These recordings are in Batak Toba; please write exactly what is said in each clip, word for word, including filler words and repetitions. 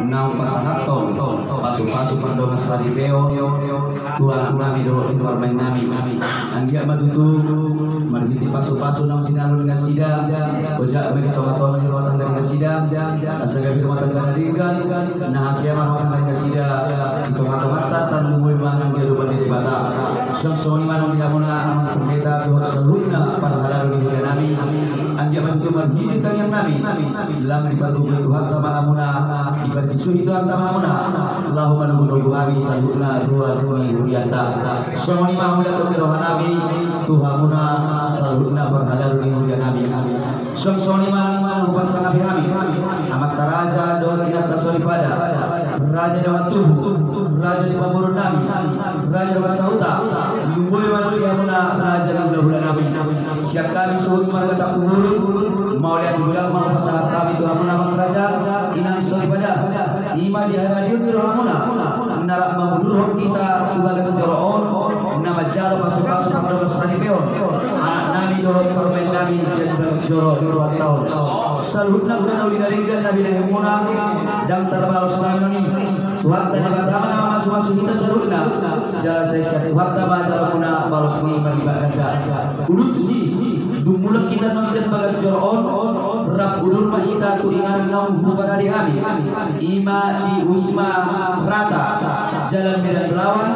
Naung pasahathon pasupasu pardongan saripeon tu anaknami dohot tu parumaennami. Anggiat ma tutu marhite pasupasu naung sinalo ni nasida, ojak ma di tongatonga ni rumah tangga ni nasida, asa gabe rumah tangga na denggan, na hasea ma rumah tangga ni nasida di tongatonganta, tarlumobi ma nang di adopan ni Debata. Suang songon i ma nang di hamuna amang pendeta dohot saluhutna parhalado ni hurianami. Anggiat ma tutu marhite tangiangnami lam dipargogoi Tuhanta ma hamuna, diparbisuhi Tuhanta ma hamuna, laho manogunogu hami saluhutna ruas ni hurianta. Songon i ma hamuliaton ni rohanami tu hamuna saluhutna parhalado ni hurianami. Suang songon i ma nang huparsangapi hami amanta raja dohot inanta soripada, raja ni dongan tubu, raja ni pamoruonnami, raja ni dongan sahuta, lumobi ma nang di hamuna raja ni hulahulanami. Sian hami suhut marga Tampubolon, mauliate godang ma hupasahat hami tu hamuna amang raja, inang soripada. I ma di haradeon ni rohamuna na rap mangudurhon hita tu bagas joro on, na manjalo pasupasu pardongan saripeon anaknami dohot parumaennami sian bagas joro ni rohanta on. Saluhutna angka na uli na denggan na binahenmuna, ndang tarbalos nami on i. Tuhanta Debata ma na mamasumasu hita saluhutna. Jala sai sian Tuhanta ma jalamuna balos ni marlipat ganda. Udut tusi, dung mulak hita annon sian bagas joro on, rap udur ma hita tu inganan naung huparade hami. I ma di Wisma Rata, Jalan Medan Belawan,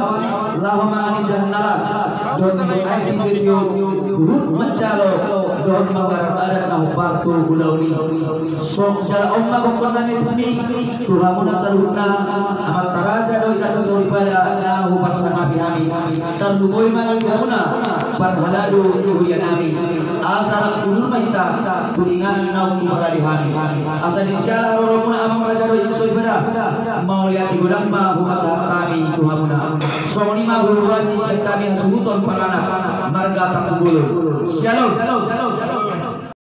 laho mangan indahan na las dohot minum aek sitiotio, huhut manjalo dohot manggarar adat na hombar tu ulaon i. Songon jala on ma gokhonnami resmi tu hamuna saluhutna amanta raja dohot inanta soripada na huparsangapi hami. Tarlumobi ma nang di hamuna parhalado ni hurianami. Asa rap udur ma hita tu inganan naung huparade hami. Asa di siala haroramuna amang raja dohot inang soripada, mauliate godang ma hupasahat hami tu hamuna. Songon i ma huhuasi sian hami hasuhuton paranak marga Tampubolon. Shalom.